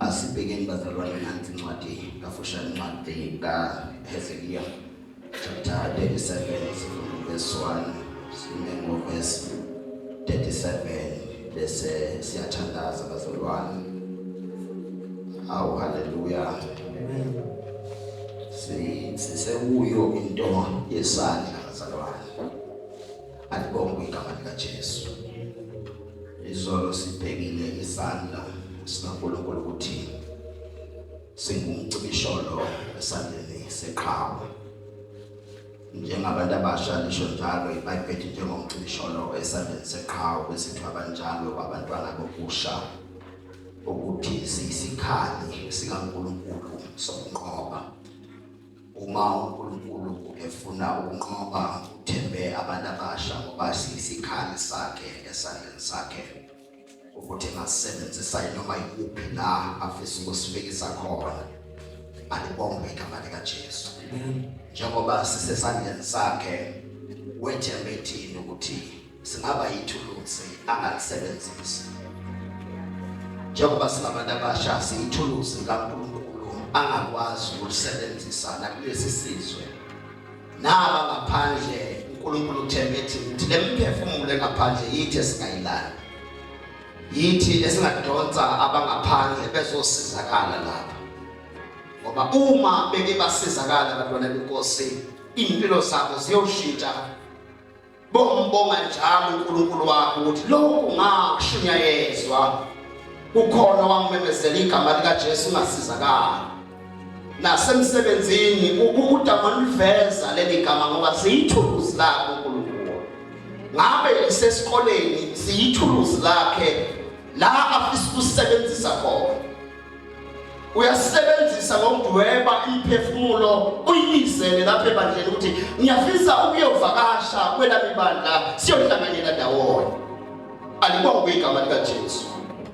Asibhekeni bazalwane nansi incwadi kafushane incwadi kaHezekiya chapter 37 sifunda verse 1 sime ngoverse 37 bese siyathandaza bazalwane. Awu haleluya. Sisekuyo into yesandla bazalwane. Alibongwe igama likaJesu. Izolo sibhekile isandla sikaNkulunkulu ukuthi singumcibisholo esandleni seqhawe. Njengabantu abasha lisho njalo iBhayibheli njengomcibisholo esandleni seqhawe bese kuthiwa abanjalo abantwana bokusha ukuthi siyisikhali sikaNkulunkulu sokunqoba. Uma uNkulunkulu efuna ukunqoba uthembe abantu abasha ngoba siyisikhali sakhe esandleni sakhe ukuthi engasebenzisa noma ikuphi la afisa ukusifikisa khona. Alibongwe igama likaJesu. Njengoba sisesandleni sakhe wethembe thina ukuthi singaba yithuluzi angalisebenzisa njengoba singabantu abasha siyithuluzi likaNkulunkulu angakwazi ukulisebenzisa nakulesi sizwe naba ngaphandle uNkulunkulu uthembe thina ukuthi lemphefumulo engaphandle yithi esingayilanda yithi esingadonsa abangaphandle bezosizakala lapha ngoba uma beke basizakala abantwana benkosi impilo zabo ziyoshintsha Bombonga njalo uNkulunkulu wakho ukuthi lokhu ngakushunyayezwa kukhona wangimemezela igama likaJesu ngasizakala. Nasemsebenzini udama liveza leli gama ngoba siyithuluzi lakhe uNkulunkulu. Ngabe isesikoleni siyithuluzi lakhe la afisa ukusebenzisa khona. Uyasebenzisa ngokudweba imiphefumulo uyibizele lapha ebandleni ukuthi ngiyafisa ukuyovakasha kwelami ibandla siyohlanganyela ndawonye. Alibongwe igama likaJesu.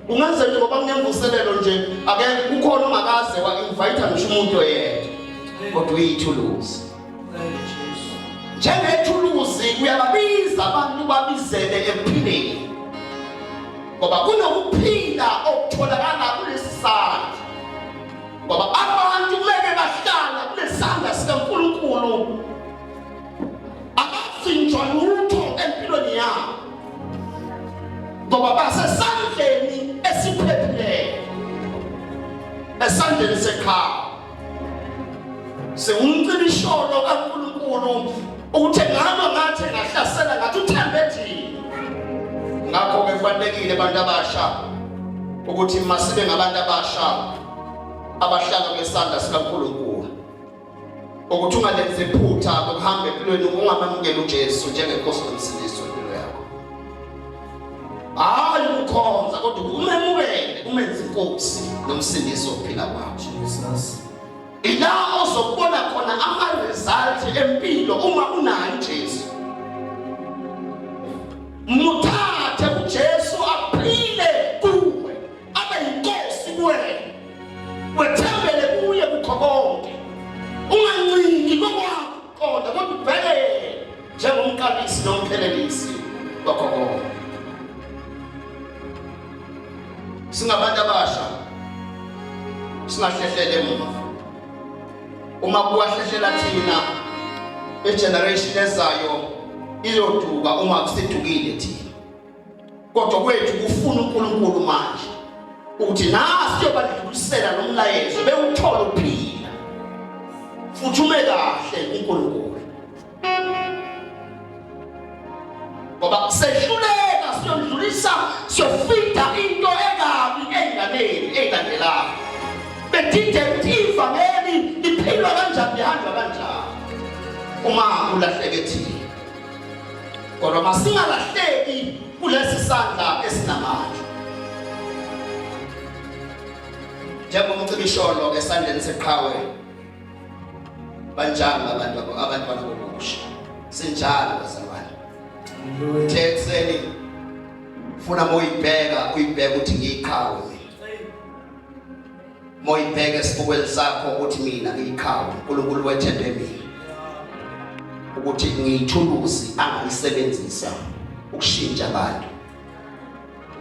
Ungenze nje ngoba kunemvuselelo nje ake kukhona ongakaze wa-invite ngisho umuntu oyedwa kodwa uyithuluzi. Njengethuluzi uyababiza abantu babizele ekuphileni ngoba kunokuphila okutholakala kulesi sandla ngoba abantu kumele bahlala kulesandla sikaNkulunkulu abavinjwa lutho empilweni yabo ngoba basesandleni esiphephileyo esandleni sekhaya Singumcibisholo kaNkulunkulu ukuthi ngalo ngathi ngahlasela ngathi uthembe thina. Ngakho-ke kubalulekile abantu abasha ukuthi masibe ngabantu abasha abahlala kulesandla sikaNkulunkulu ukuthi ungalenzi iphutha lokuhamba empilweni ungamamukeli uJesu njengenkosi nomsindisi wempilo yakho. Hayi ukukhonza kodwa umemukele umenze inkosi nomsindisi wokuphila kwakho. Jesus. Ila ozokubona khona ama result empilo uma unayo uJesu. Muthathe uJesu aphile kuwe, abe yinkosi kuwena. Wethembele kuye kukho konke. Unganciki kokwakho qonda kodwa ubheke njengomqalisi nomphelelisi wakho konke. Singabantu abasha singahlehlele emuva. Uma kuwahlehlela thina igeneration ezayo iyoduka uma kusidukile thina. Kodwa kwethu kufuna uNkulunkulu manje ukuthi nasi siyobadlulisela lo mlayezo bewuthola uphila futhi ume kahle uNkulunkulu ngoba sehluleka siyodlulisa siyofida into ekabi ey'nganeni ey'landelayo bedide ukuthi ivangeli liphilwa kanjani lihanjwa kanjani uma ulahleke thina kodwa masingalahleki kulesi sandla esinamandla njengomcibisholo esandleni seqhawe banjalo abantu abantwana bokusha sinjalo bazalwane uthe ekuseni funa moyibheka uyibheka ukuthi ngiyiqhawe mina Moyibheke esibukweni sakho ukuthi mina ngiyiqhawe uNkulunkulu wethembe mina ukuthi ngiyithuluzi angalisebenzisa ukushintsha abantu.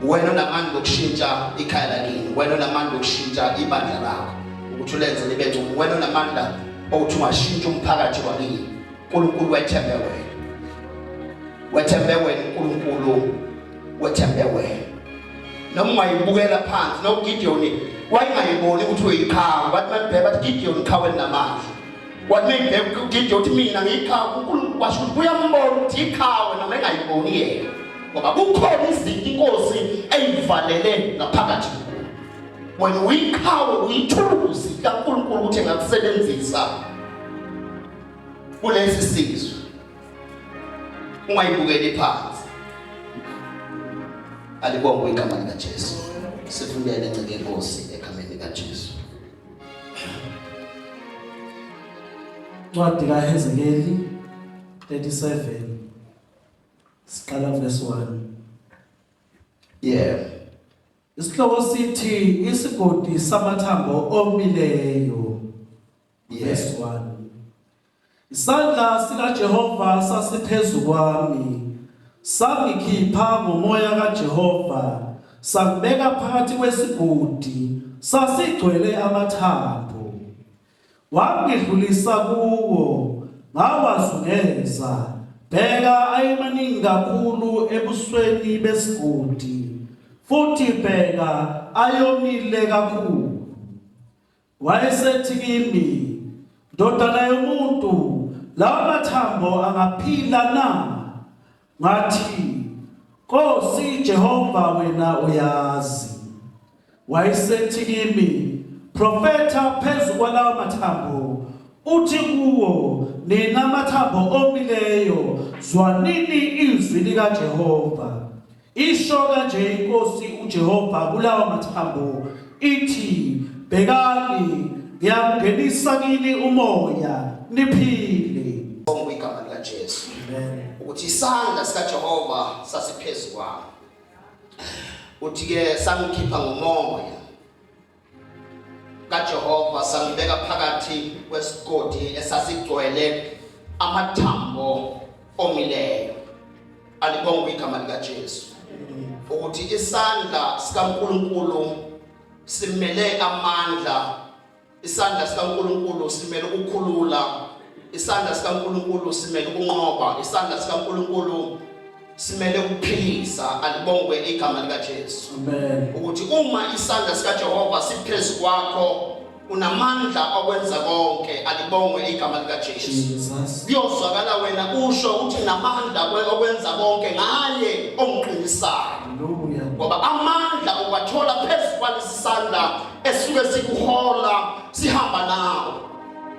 Wena onamandla okushintsha ikhaya lakini, wena onamandla okushintsha ibandla lakho ukuthi ulenze libe ngcono, wena onamandla okuthi ungashintsha umphakathi wakini. uNkulunkulu wethembe wena, wethembe wena uNkulunkulu wethembe wena. Noma ungayibukela phansi noGideon wayengayiboni ukuthi uyiqhawe, bathi mabheka bathi Gideon qhawe linamandla. Wathi mebheka uGideon uthi mina ngiyiqhawe, uNkulunkulu washo ukuthi uyambona ukuthi iqhawe noma engayiboni yena, ngoba kukhona izinto inkosi eyivalele ngaphakathi kuwe. Wena uyiqhawe, uyithuluzi kaNkulunkulu ukuthi engakusebenzisa kulesi sizwe. Ungayibukeli phansi. Alibongwe igama likaJesu. Sifundele inceke yenkosi egameni likaJesu. Incwadi kaHezekeli 37 siqala verse 1. Yeah. Isihloko sithi isigodi samathambo omileyo. Verse 1. Isandla sikaJehova sasiphezu kwami, sangikhipha ngomoya kaJehova, sangibeka phakathi kwesigodi, sasigcwele amathambo. Wangidlulisa kuwo, ngawazungeza, bheka ayemaningi kakhulu ebusweni besigodi, futhi bheka ayomile kakhulu. Wayesethi kimi, Ndodana yomuntu, lawa mathambo angaphila na? Ngathi, Nkosi Jehova, wena uyazi. Wayesethi kimi, Profetha phezu kwalawa mathambo, uthi kuwo, nina mathambo omileyo, zwanini izwi likaJehova. Isho kanje iNkosi uJehova kulawa mathambo ithi, Bhekani, ngiyakungenisa kini umoya, niphile. Bonke igama likaJesu. Ukuthi isandla sikaJehova sasiphezu kwami. Uthi ke sangikhipha ngomoya kaJehova sangibeka phakathi kwesigodi esasigcwele amathambo omileyo. Alibongwe igama likaJesu. Ukuthi isandla sikaNkuluNkulu simele amandla, isandla sikaNkuluNkulu simele ukukhulula, isandla sikaNkuluNkulu simele ukunqoba, isandla sikaNkuluNkulu simele ukuphilisa. Alibongwe igama likaJesu. Amen. Ukuthi uma isandla sikaJehova siphezu kwakho unamandla okwenza konke. Alibongwe igama likaJesu. Jesus. Kuyozwakala wena usho ukuthi namandla okwenza konke ngaye ongiqinisayo. Hallelujah. Ngoba amandla uwathola phezu kwalesi sandla esuke sikuhola sihamba nawe.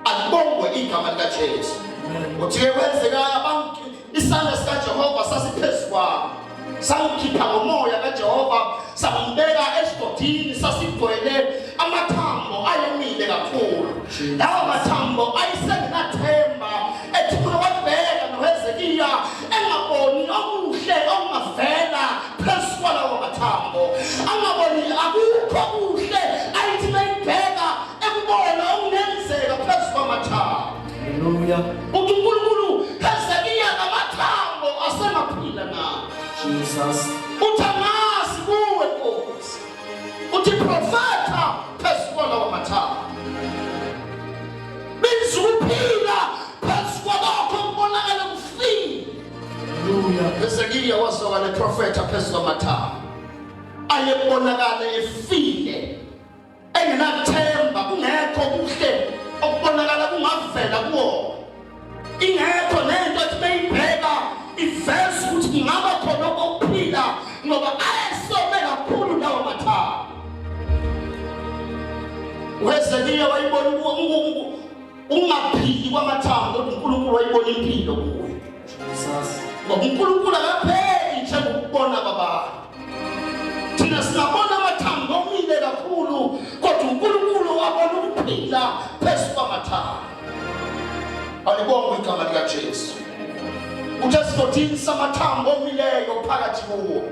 Alibongwe igama likaJesu. Uthi ke kwenzeka abantu Isandla sikaJehova sasiphezu kwami, sangikhipha ngomoya kaJehova, sangibeka esigodini sasigcwele amathambo ayomile kakhulu. Lawo mathambo ayesengenathemba, ethi wabheka noHezekiya engaboni okuhle okungavela phezu kwalawo mathambo, angaboni akukho kuhle ayithi mayibheka ekubona okungenzeka phezu kwamathambo. Hallelujah. Uthi uNkulunkulu Hezekiya namathambo asengaphila na? Jesus. Uthi angazi kuwe Nkosi. Uthi profetha phezu kwalawo mathambo. Biza ukuphila phezu kwalokho okubonakala kufile. Hallelujah. Hezekiya wasoka neprofetha phezu kwamathambo. Ayebonakala efile. Engenathemba kungekho kuhle okubonakala kungavela kuwo. Ingekho nento ethi beyibheka iveza ukuthi kungaba khona okuphila ngoba ayesome kakhulu lawo mathambo. UHezekiya wayibona ukungaphili kwamathambo kodwa uNkulunkulu wayibona impilo kuye. Jesus. Ngoba uNkulunkulu akapheli njengokubona kwabantu. Thina singabona amathambo omile kakhulu kodwa uNkulunkulu wabona ukuphila phezu kwamathambo. Alibongwe igama likaJesu. Uthi esigodini samathambo omileyo phakathi kuwo.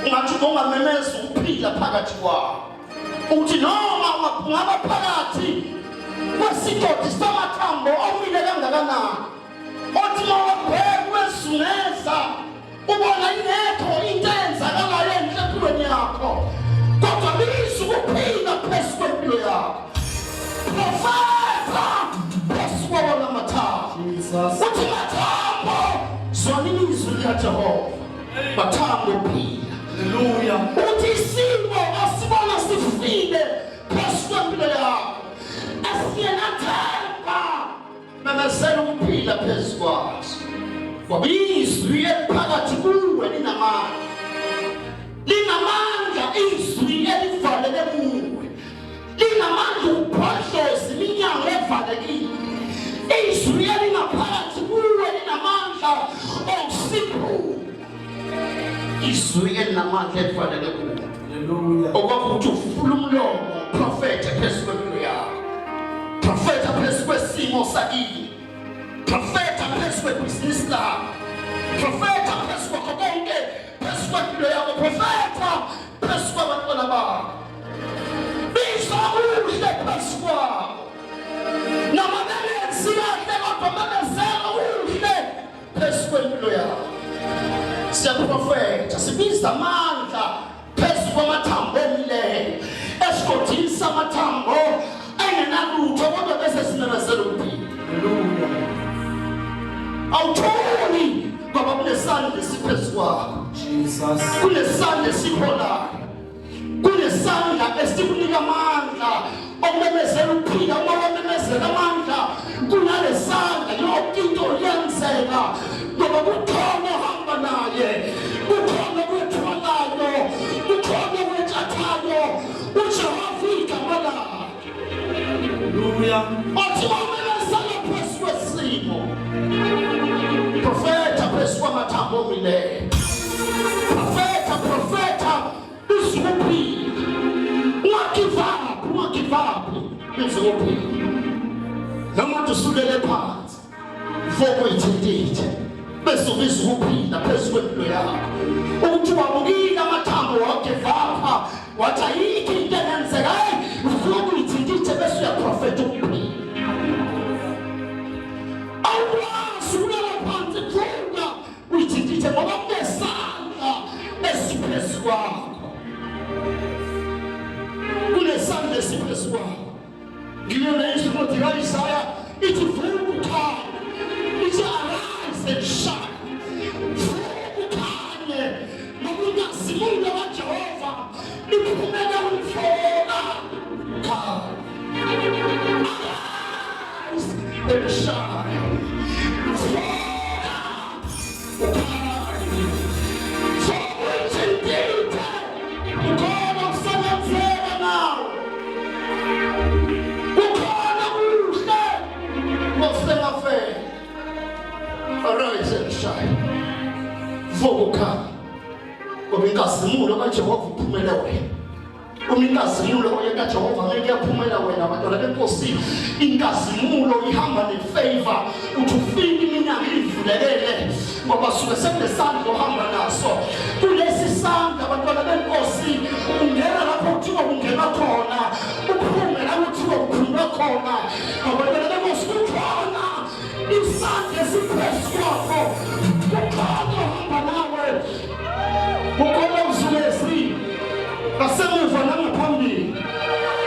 Ungathi ungamemeza ukuphila phakathi kwawo. Uthi noma ungaba phakathi kwesigodi samathambo omile kangakanani, othi mawabheka wezungeza ubona ingekho into eyenzakalayo enhle empilweni. empilweni yakho kodwa biza ukuphila phezu kwempilo yakho profetha phezu kwawona mathambo uthi mathambo zwana ilizwi likaJehova mathambo phila Haleluya uthi isimo asibona sifile phezu kwempilo yakho esingenathemba memezela ukuphila phezu kwaso ngoba izwi eliphakathi kuwe linamandla linamandla izwi elivalele kuwe linamandla ukuphohloza iminyango evalekile izwi elingaphakathi kuwe linamandla okusiphula izwi elinamandla elifanele kuwe Haleluya. Okwakuthi uvula umlomo uprofethe phezu kwempilo yakho. Profetha phezu kwesimo sakini. Profetha phezu kwebhizinisi lakho. Profetha phezu kwakho konke, phezu kwempilo yakho. Profetha phezu kwabantwana bakho. Biza kuhle phezu kwabo. Noma bengenzi kahle kodwa memezela kuhle phezu kwempilo yakho siyaprofetha sibiza amandla phezu kwamathambo omileyo esigodini samathambo engenalutho kodwa bese simemezela ukuphila Haleluya. Awutholi ngoba kunesandla esiphezu kwakho Jesus. Kunesandla esiholayo kunesandla esikunika amandla okumemezela ukuphila uma wamemezela amandla kunalesandla yonke into iyenzeka ngoba kukhona ohamba naye kukhona okwethwalayo kukhona okwetshathayo ujehova igama lakhe Haleluya. Othi wamemezela phezu kwesimo profetha phezu kwamathambo omileyo profetha profetha Uzukuphila. Ungagive up, ungagive up. Uzukuphila. Noma uthi usulele phansi. Voko ithintithe. Bese ubiza ukuphila phezu kwempilo yakho. Ukuthi wabukile amathambo wagive up. Wathi ayikho into engenzeka. Hey, uvuka uyithintithe bese uyaprofetha ukuphila. Awukwazi ukulala phansi vuka uyithintithe ngoba kunesandla esiphezu kwakho kunesandla esiphezu kwakho ngiyo le incwadi ka-Isaya ithi vuka ukhanye ithi arise and shine vuka ukhanye ngoba inkazimulo kaJehova iphumele umfoka khanye arise and shine vuka Arise and shine. Vuka. Ngoba inkazimulo kaJehova iphumele wena. Uma inkazimulo kaJehova ngeke yaphumela wena bantwana benkosi. Inkazimulo ihamba nefavor. Uthi ufike iminyango ivulekele ngoba suke sekunesandla ohamba naso. Kulesi sandla bantwana benkosi ungena lapho kuthiwa kungena khona, uphume la kuthiwa kuphunywa khona. Abantwana benkosi kukhona isandla esiphezu kwakho. Kukhona ohamba nawe. Kukhona umzulezi ngasemuva nangaphambili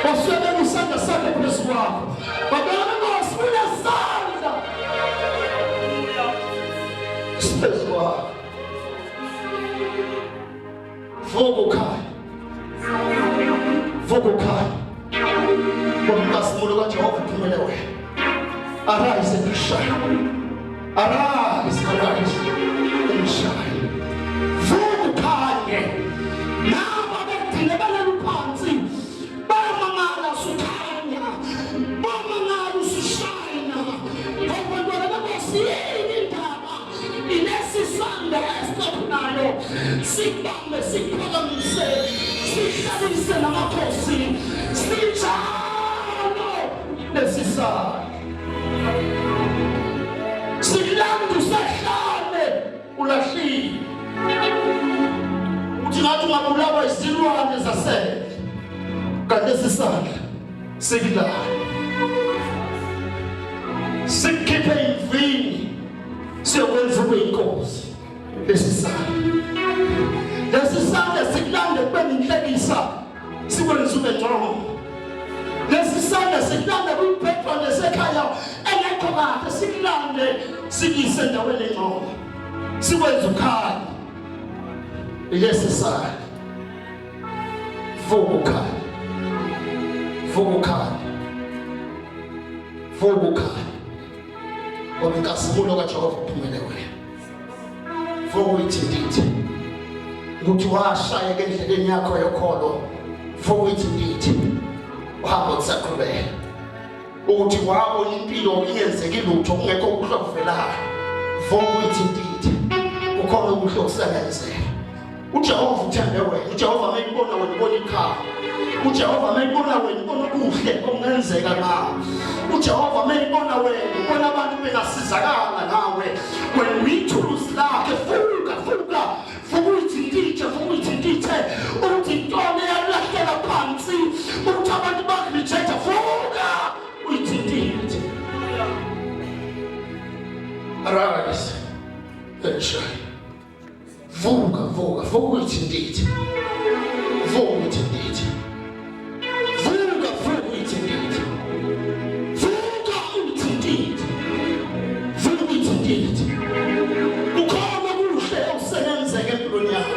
wasebeka isandla sakhe phezu kwakho babeka inkosi kunesandla siphezu kwakho vuka ukhaya vuka ukhaya ngoba inkazimulo kaJehova iphumele wena arise and shine arise arise and shine vuka ukhanye nabo abagcine balele phansi bayamangala sukhanya bamangala usushayina ngoba benkosi yini indaba ilesi sandla esicaphunayo sikubambe sikuphakamise sihlalise namakhosi sinjalo lesi sandla sikulanda usehlane ulahlile uthi ngathi ungabulawa izilwane zasendle kanti lesi sandla sikulala sikukhiphe imvini siyokwenza ube inkosi lesi sandla lesi Lesi sandla sikulande kube nenhlekisa sikwenza ube ngcono. Lesi sandla sikulanda kwi-background esekhaya engekho kahle sikulande sikuyise endaweni engcono sikwenza ukhanye. Lesi sandla vuka ukhanye, vuka ukhanye, vuka ukhanye, ngoba inkazimulo kaJehova uphumele wena. Vuka uyithintithe ukuthi washayeka endleleni yakho yokholo. Vuka uyithintithe uhambe kusaqhubeka ukuthi wabona impilo ingenzeki lutho kungekho okuhle okuvelayo. Vuka uyithintithe, kukhona okuhle okusengenzeka. uJehova uthembe wena. uJehova mayibona wena ubona ikhaya. uJehova mayibona wena ubona okuhle okungenzeka ngawe. uJehova mayibona wena ubona abantu bengasizakala ngawe. Wena uyithuluzi lakhe. Vuka, vuka, vuka uyithintithe, vuka uyithintithe ukuthi intoni eyalahleka phansi ukuthi abantu bakurejecta. Vuka uyithintithe. Arise and shine. Vuka, vuka, vuka uyithintithe. Vuka uyithintithe. Vuka, vuka uyithintithe. Vuka uyithintithe. Vuka uyithintithe. Kukhona okuhle okusengenzeka empilweni yakho.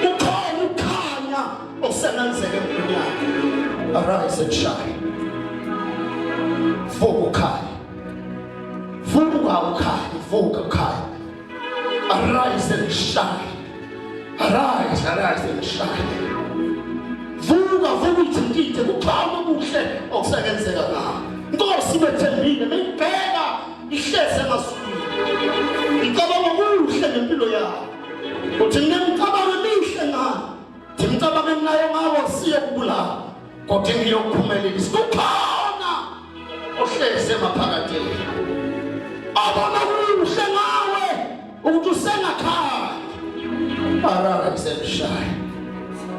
Kukhona ukukhanya okusengenzeka empilweni yakho. Arise and shine. Vuka ukhanye. Vuka ukhanye, vuka ukhanye. Arise and shine. Arise, arise and shine. Vuka, vuka uthintithe kukhona okuhle okusebenzeka ngawe. Inkosi bethembile meyibheka ihleze emazulwini. Ngicabanga okuhle ngempilo yakho. Uthi nginemicabango emihle ngawe. Ngimicabango enginayo ngawo siye kubulala. Kodwa ngiyokuphumelelisa. Kukhona ohlezi emaphakadeni abona kuhle ngawe ukuthi usengakhaya. Arise and shine.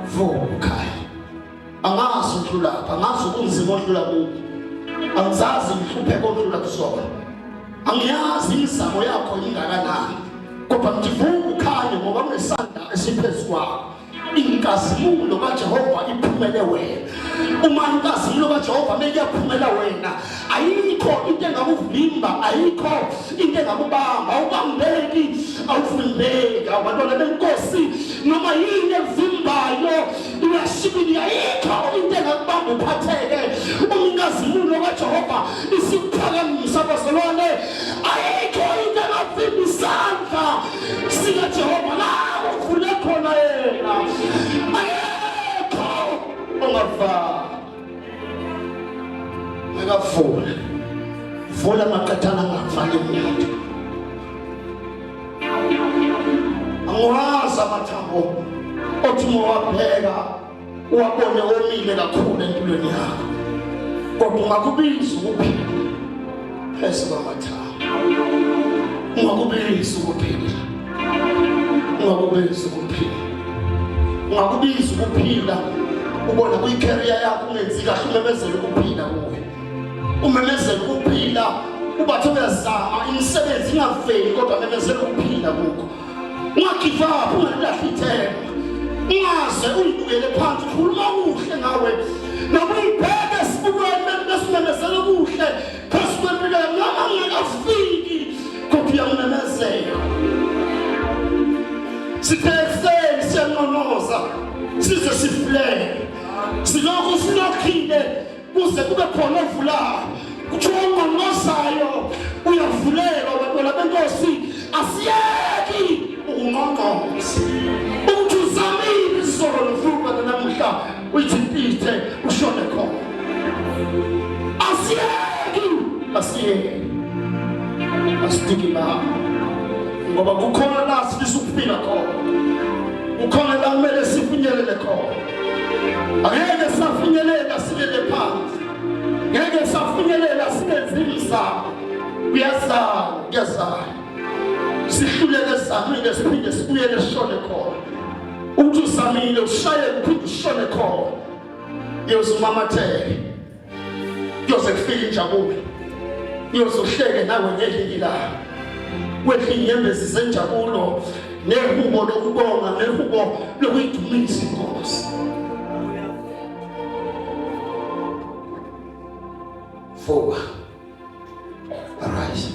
Vuka. Angazi udlulaphi, angazi ubunzima odlula kubo, angizazi inhlupheko odlula kuzona, angiyazi imizamo yakho ingakanani, kodwa ngithi vuka ukhanye ngoba kunesandla esiphezu kwakho. Inkazimulo kaJehova iphumele wena. Uma inkazimulo kaJehova mekuyaphumela wena, ayikho into engakuvimba, ayikho into engakubamba. Awubambeki, awuvimbeki. Abantwana benkosi, noma yini evimbayo iyashibili, ayikho into engakubamba uphatheke. Uma inkazimulo kaJehova isikuphakamisa, bazalwane, ayikho into engavimba isandla sikaJehova. La uvule khona yena, akekho ongavala. Ngikavula vula amaqathana angavali umuntu. Angiwazi amathambo othi uma wabheka uwabone omile kakhulu empilweni yakho, kodwa ungakubiza ukuphila phezu kwamathambo. Ungakubiza ukuphila, ungakubiza ukuphila, ungakubiza ukuphila. Ubona kuyi-career yakho ungenzi kahle, umemezele ukuphila kuwe, umemezele ukuphila. Ubathi uyazama imisebenzi ingaveli, kodwa memezele ukuphila kukho. Ungagive up, ungalilahli ithemba, ungaze uyibukele phansi. Khuluma kuhle ngawe noma uyibheke esibukweni besimemezele kuhle phezu kwempilo yami noma ngingakafiki, kodwa uyamemezela. Sithe ekuseni siyanqonoza size sifulele, silokhu silokhile kuze kube khona ovulayo. Kuthiwa ongqongqozayo uyavulelwa. Bantwana benkosi, asiyeki ukungqongqoza. Ukuthi uzamile izolo novuka namuhla uyithintithe ushone khona. Asiyeki, asiyeki, asidiki la, ngoba kukhona la sifisa ukufika khona, kukhona la kumele sifinyelele khona. Angeke safinyelela silele phansi, ngeke safinyelela singenzi imizamo. Kuyazana, kuyazana, sihluleke sizamile, siphinde sibuyele sishone khona. Ukuthi uzamile ushaye uphinde ushone khona, uyoze umamatheke, kuyoze kufike injabulo, uyoze uhleke nawe ngelinye ilanga, wehle inyembezi zenjabulo. Nehubo lokubonga, nehubo lokuyidumisa inkosi. Vuka. Arise.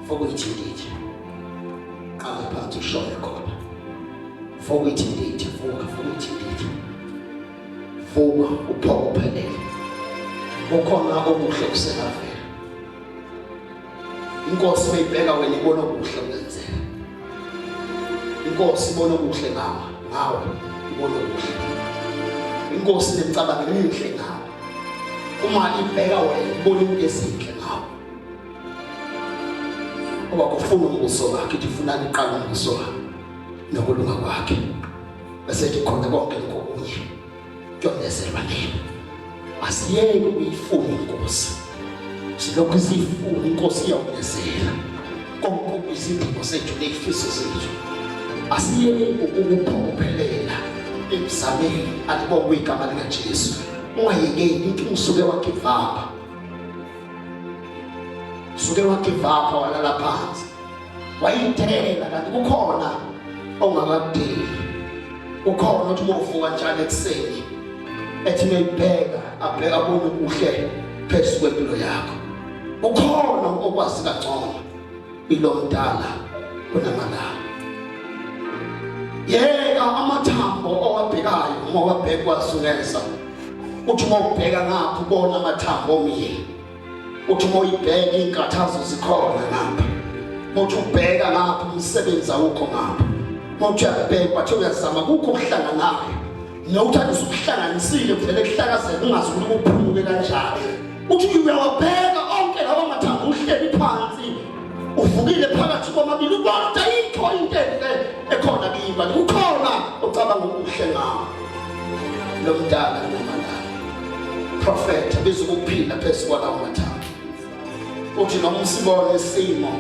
Vuka uyithintithe. Qala phansi ushone khona. Vuka uyithintithe, vuka, vuka uyithintithe. Vuka uphokophelele. Kukhona okuhle kusengavela. Inkosi mayibheka wena ibona okuhle kuyenzeka. Inkosi ibona okuhle ngawe, ngawe ibona okuhle. Inkosi nemicabango emihle ngawe. Uma ibheka wena ibona into ezinhle ngawe. Ngoba kufuna umbuso wakhe, ithi funani iqala umbuso wakhe nokulunga kwakhe. Bese ethi khona konke lokho okunye kuyonezelwa nini. Asiyeke ukuyifuna inkosi. Silokhu siyifuna inkosi iyawunezela konke izidingo zethu nezifiso zethu. Asiyeke ukuphokophelela emzameni alibongwe igama likaJesu. Ungayekeli into usuke wagive up. Usuke wagive up walala phansi. Wayithela kanti kukhona ongakakudeli. Ukhona othi uma uvuka njalo ekuseni ethi meyibheka abheka abone okuhle phezu kwempilo yakho. Ukhona okwazi kangcono ilo mdala kunamalanga. Yeka amathambo owabhekayo uma wabheka wazungeza. Uthi uma ubheka ngapha ubona amathambo omile. Uthi uma uyibheka iy'nkathazo zikhona ngapha. Uthi ubheka ngapha umsebenzi awukho ngapha. Uthi uyabheka bathi uyazama kukho okuhlanganayo. Nokuthi athi usukuhlanganisile kuvele kuhlakazeke ungazi ukuthi kuphumuke kanjani. Uthi uyawabheka onke lawa mathambo uhleli phansi uvukile phakathi kwamabili ubona ukuthi ayikho into enhle ekhona kimi kanti kukhona ocabanga okuhle ngawo. Lo mdala kunamalanga. Prophet biza ukuphila phezu kwalawo mathambo. Uthi noma usibona isimo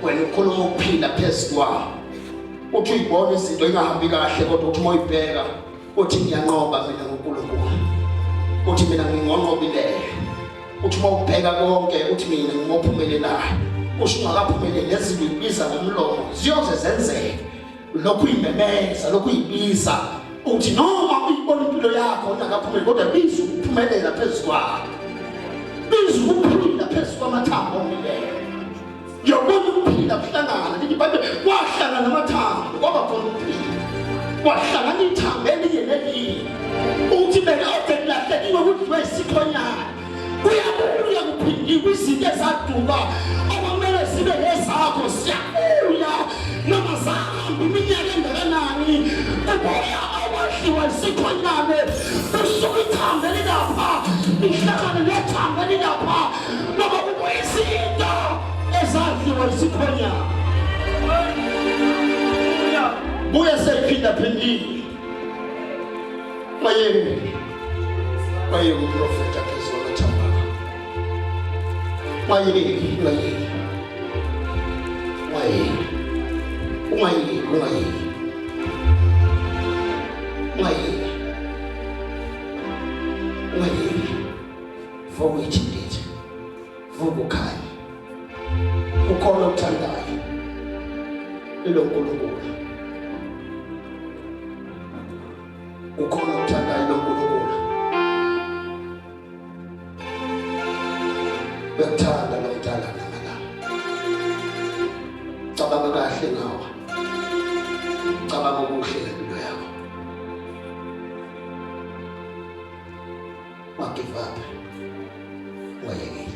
wena ukhuluma ukuphila phezu kwawo. Uthi uyibona izinto ingahambi kahle kodwa uthi uma uyibheka uthi ngiyanqoba mina ngoNkulunkulu. Uthi mina ngingonqobileyo. Uthi uma ubheka konke uthi mina ngingophumelelayo. Usho ungakaphumeleli lezinto uyibiza ngomlomo ziyoze zenzeke. Lokhu uyimemeza, lokhu uyibiza uthi noma uyibona impilo yakho ungakaphumeleli kodwa biza ukuphumelela phezu kwakho. Biza ukuphila phezu kwamathambo omileyo. Ngiyobona ukuphila kuhlangana lithi iBhayibheli kwahlangana amathambo kwaba khona ukuphila. Kwahlangana ithambo elinye nelinye. Uthi bekade kulahlekiwe kudliwe isikhonyana. Kuyabuya kuphindiwe izinto ezaduka okumele zibe ngezakho ziyabuya noma zahamba iminyaka engakanani kubuya okwadliwa isikhonyane kusuka ithambo elilapha lihlangane nethambo elilapha ngoba kubuya izinto ezadliwa isikhonyana buye seyiphindaphindile mayeke mayeke uprofeta phezulu kwethamba mayeke mayeke mayeke ungayeki ungayeki ungayeki ungayeki vuka uyithintithe vuka ukhanye ukhona okuthandayo ilo nkulunkulu ukhona okuthandayo ilo nkulunkulu uyakuthanda lo mdala namalanga cabanga kahle ngawe cabanga okuhle ngempilo yakho Wagive up. Wayekile.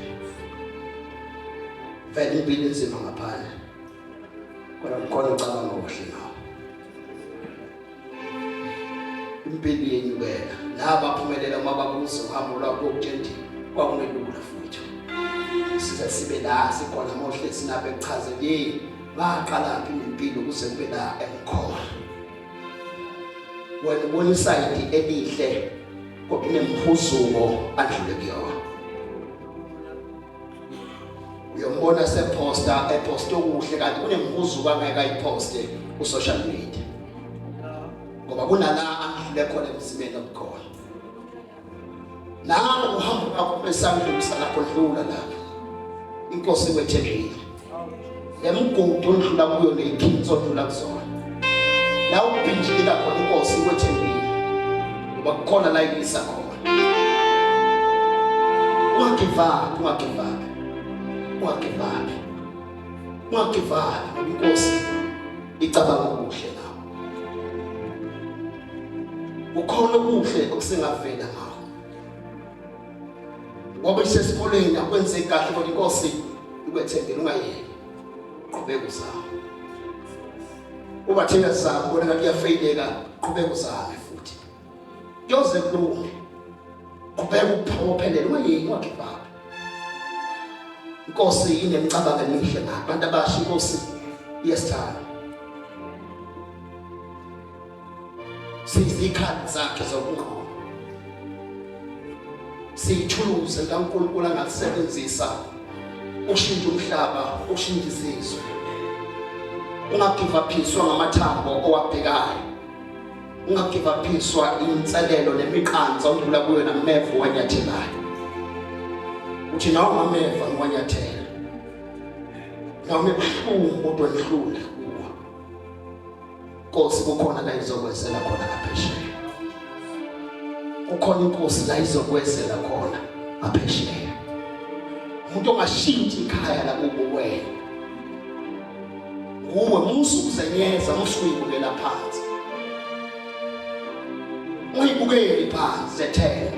Vele impilo inzima ngaphandle. Kodwa ngikhona ucabanga okuhle ngawo. Impilo iyenyukela. Laba baphumelela uma babuza uhambo lwabo kokutshela kwakungelula futhi. Size sibe la sikhona mohle sinabe kuchazele ngaqalaphi nempilo kuze kube la engikhona. Wena ubona isayidi elihle kodwa unemhuzuko adlule kuyona. Uyombona seposta eposte okuhle kanti kunemhuzuko angeke ayiposte ku social media. Ngoba kunala adlule khona emzimeni obukhona. Nawe uhambo lwakho besandlulisa lapho dlula lapho. Inkosi ikwethembile. Lemigudu ondlula kuyo neyikhinsi odlula kuzona. La ubhinjilika khona inkosi ikwethembile. Ngoba kukhona la ikuyisa khona. Ungagive up, ungagive up. Ungagive up. Ungagive up ngoba inkosi icabanga okuhle ngawe. Kukhona okuhle okusengavela ngawe. Ngoba isesikoleni akwenzeki kahle kodwa inkosi ikwethembile ungayeki. Qhubeka uzame. Uba thina sizama ubona ngathi kuyafeyileka, qhubeka uzame futhi. Kuyoze kulunge. Qhubeka uphokophelele ungayeki ungagive up. Inkosi inemicabango emihle ngathi abantu abasha inkosi iyasithanda. Siyizikhali zakhe zokunqoba. Siyithuluzi likaNkulunkulu angalisebenzisa ushintsha umhlaba, ushintsha izizwe. Ungagivaphiswa ngamathambo owabhekayo. Ungagivaphiswa inselelo nemiqansa odlula kuyo nameva owanyathelayo. Uthi nawo ameva ngiwanyathela. Noma ebuhlungu kodwa ngihlule kuwo. Nkosi kukhona la izokwezela khona ngaphesheya. Kukhona inkosi la izokwezela khona ngaphesheya. Umuntu ongashintshi ikhaya lakubo wena. Nguwe musu kuzenyeza musu kuyibukela phansi. Ungayibukeli phansi zethembe.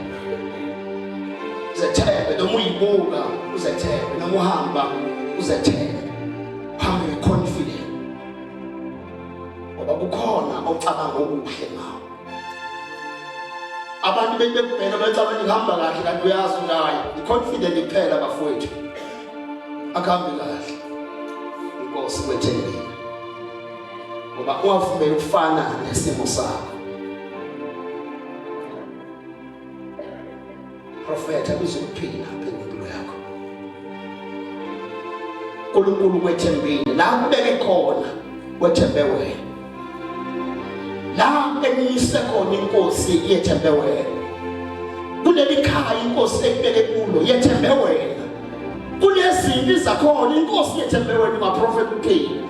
Zethembe noma uyibuka uzethembe noma uhamba uzethembe. Uhambe ngeconfidence. Ngoba kukhona ocabanga okuhle ngawo. Abantu bebekubheka becabanga ihamba kahle kanti uyazi ukuthi hayi i-confident kuphela bafowethu. Akuhambi kahle. Inkosi kwethembile. Ngoba ungavumeli ukufana nesimo sakho. Profeta kuzokuphila phela yakho. uNkulunkulu kwethembile la kubeke khona wethembe wena. La emise khona inkosi yethembe wena. Kuleli khaya inkosi ekubeke kulo yethembe wena. Kulezimpi zakhona inkosi yethembe wena maprofeti kuphila.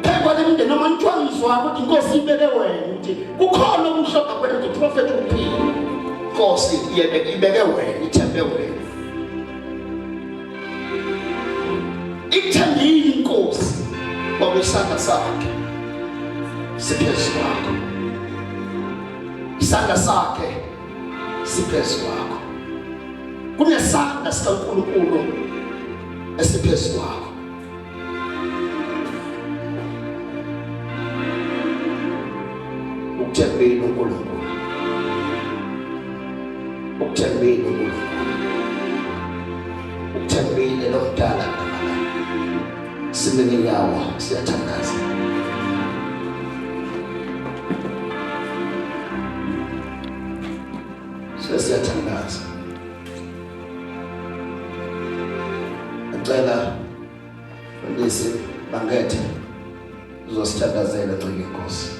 Phekwa lemindeni noma nithiwa ukuthi inkosi ibeke wena ukuthi kukhona okuhloga kwena ukuthi prophet uphila. Inkosi yebeke ibeke wena ithembe wena. Ikuthembile inkosi ngoba isandla sakhe siphezu kwakho. Isandla sakhe siphezu kwakho. Kunesandla sikaNkulunkulu esiphezu kwakho. Ukuthembile uNkulunkulu. Ukuthembile uNkulunkulu. Ukuthembile lo mdala kunamalanga. Sime ngenyawo siyathandaza. Sesiyathandaza. Ngicela mfundisi bangethe uzosithandazela ncike inkosi.